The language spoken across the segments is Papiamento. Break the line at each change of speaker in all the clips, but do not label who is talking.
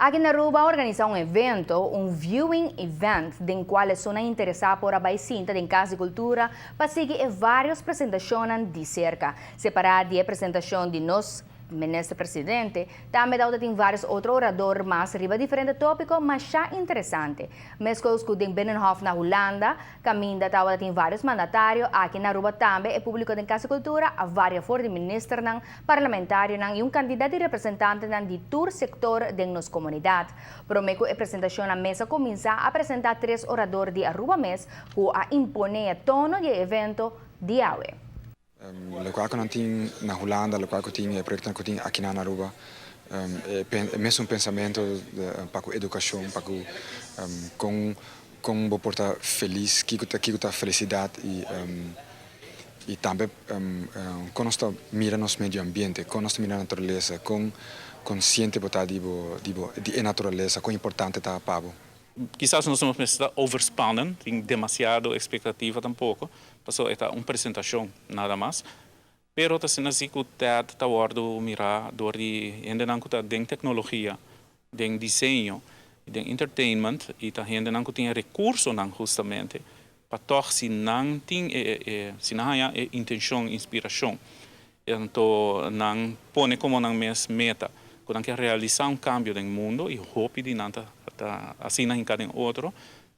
Aki na Aruba a organisa un evento, un viewing event, den cual esunnan interesa por a bay sinta den Cas di Cultura pa sigui e varios presentacionnan di cerca. Separa di e presentacion di nos Minister Presidente, tambe tabatin varios otro orador mas riba diferente topico masha interesante. Mescos cu den Binnenhof na Hulanda, caminda tabatin varios mandatario, aki na Aruba tambe e publico den Cas di Cultura a varia for di ministernan, parlamentarionan y un cantidad di representantenan di tur sector den nos comunidad. Prome cu e presentacion na mesa cuminsa, a presenta tres orador di Aruba mes cu a impone e tono di e evento di awe.
Loke cu nan tin na Hulanda, loke cu tin e proyecto cu tin aki na Aruba, e mesun pensamento pa cu educacion, pa cu con bo por ta feliz, kico ta felicidad y tambe con nos ta mira nos medio ambiente, con nos ta mira naturalesa, con consciente bo ta di naturalesa, con importante ta pa bo.
Kisas nos no ta overspannen, tin demasiado expectativa tampoco, paso ta un presentacion nada mas. Pero ta asina asina cu TED ta wordo mira door di hendenan cu ta den tecnologia, den diseño, den entertainment y ta hendenan cu tin recursonan justamente pa toch si nan tin si nan haya e intencion, inspiracion. Anto nan pone como nan mes meta cu nan kier realisa un cambio den mundo y hopi di nan ta asina den cada otro.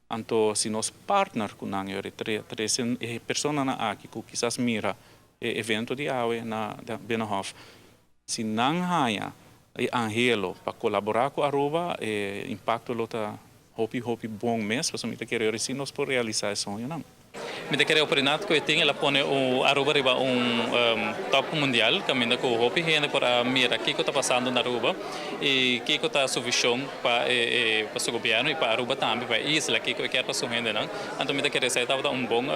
Anto si nos partner cu nan e tres personanan aki cu kisas mira e evento di awe na Binnenhof, si nan haya e anhelo pa colabora cu Aruba, e impacto lo ta hopi hopi bon mes, pasobra mi ta kere si nos por realisa e soñonan.
Mi ta kere oportunidad cu e tin, el a pone o Aruba riba un top mundial, caminda cu hopi hende por a mira kico ta pasando na Aruba y kico ta su vision pa su gobierno y pa Aruba tambe, pa isla, kico e kier pa su hendenan. Anto mi ta kere esey tabata un bon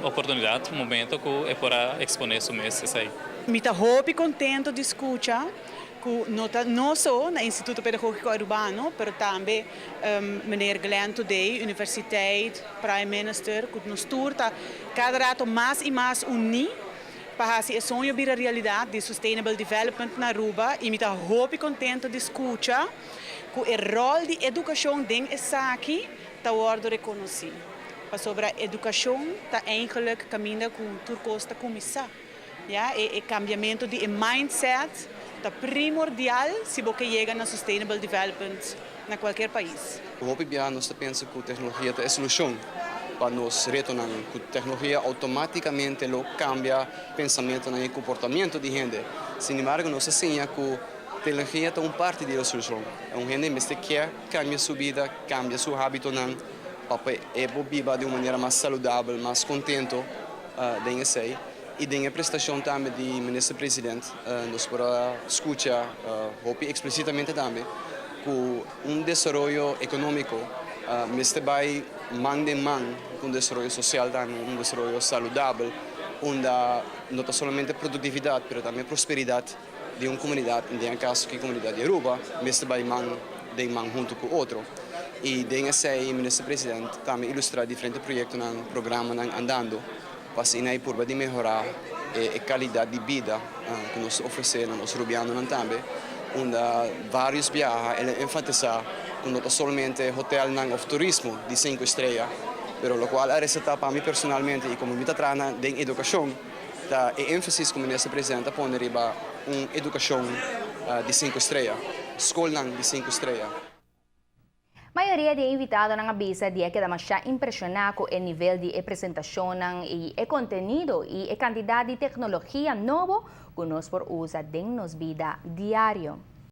oportunidad, un momento cu e por a expone su mes esey.
Mi ta hopi contento di scucha cu no ta no so na Instituto Pedagogico Arubano, pero tambe meneer Glenn Thodé, Universiteit, Prime Minister, cu nos tur ta cada rato mas y mas uni pa haci e soño bira realidad di Sustainable Development na Aruba y mi ta hopi contento di scucha cu e rol di educacion den esaki ta wordo reconoci. Pasobra educacion ta eigenlijk caminda cu tur cos ta cuminsa. Ja, e cambiamento di mindset ta primordial si bo yega na Sustainable Development na cualkier pais.
Hopi bia nos ta pensa cu tecnologia ta e solucion pa nos retonan, cu tecnologia automaticamente lo cambia pensamento y comportamento di hende. Sin embargo, nos a siña cu tecnologia ta un parti di e solucion. Un hende mester kier cambia su bida, cambia su habitonan, pa e biba di un manera mas saludabel, mas contento den esey. Y den e presentacion tambe di minister president, nos por a scucha hopi explicitamente tambe cu un desaroyo economico mester bay man den man cu un desaroyo social tambe, un desaroyo saludabel, unda no ta solamente productividad, pero tambe prosperidad di un comunidad, den caso cu comunidad di Aruba, mester bay man den man hunto cu otro. Y den esey minister president tambe a ilustra diferente proyectonan, programanan andando, pa asina ey purba di mehora e calidad di bida cu nos ta ofrece na nos Rubianonan tambe, unda varios biaha el a enfatisa cu no ta solamente hotelnan of turismo di 5 estrella, pero locual a resalta pa mi personalmente y como mi ta traha den educacion, ta e enfasis cu minister president a pone riba un educacion di 5 estrella, scolnan di 5 estrella.
Mayoria di invitadonan a bisa di a keda masha impresiona cu e nivel di presentacion y e contenido y e cantidad di tecnologia nobo cu nos por usa den nos bida diario.